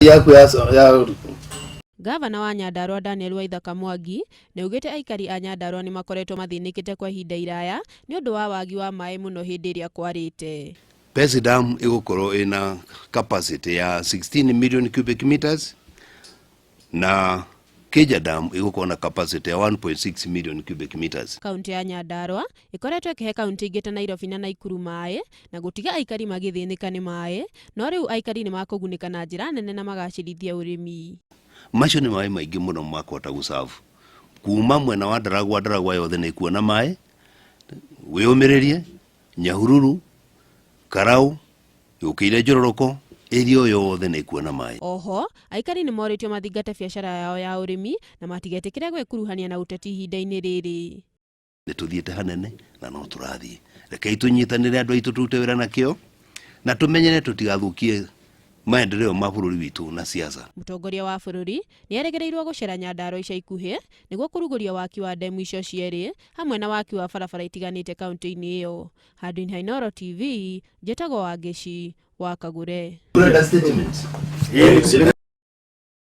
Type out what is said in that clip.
Yaku ya Gavana wa Nyandarua Daniel Waithaka Mwangi nĩaugĩte aikari a Nyandarua nĩmakoretwo mathĩnĩkĩte kwa ihinda iraya nĩũndũ wa wagi wa maĩ mũno hĩndĩ ĩrĩa kwarĩte. Pesi Dam ĩgũkorwo ĩna capacity ya 16 million cubic meters na Keja Dam ĩgũkorwo na capacity ya 1.6 million cubic meters. Kaunti ya Nyandarua ĩkoretwo ĩkĩhe kaunti ingĩ ta Nairobi na Naikuru maĩ na gũtiga aikari magĩthĩnĩka nĩ maĩ, no rĩu aikari nĩmakũgunĩka na njĩra nene na magacĩrithia ũrĩmi. Macio nĩ maĩ maingĩ mũno makũhota gũcabu kuma mwena wa Ndaragwa, Ndaragwa yothe nĩ ĩkuona maĩ, wĩyũmĩrĩrie, Nyahururu, Karau, yũkĩire Njororoko, area yothe nĩ ĩkuona maĩ. Oho, aikari nĩ morĩtio mathingate biacara yao ya ũrĩmi na matigetĩkĩre gwĩkuruhania na ũteti ihinda-inĩ rĩrĩ. Nĩ tũthiĩte hanene na no tũrathiĩ. Rekei tũnyitanĩre andũ aitũ tũrute wĩra na kĩo na tũmenyere tũtigathũkie maendeleo ma bũrũri witũ na siasa. Mũtongoria wa bũrũri nĩ erĩgĩrĩirwo gũcera Nyandarua ica ikuhĩ nĩguo kũrugũria waki wa ndemu icio cierĩ hamwe na waki wa barabara itiganĩte kaunti-inĩ ĩyo. Handũ-inĩ ha Inooro TV, njĩtagwo Wangeci wa Kagure. Ũrenda statement?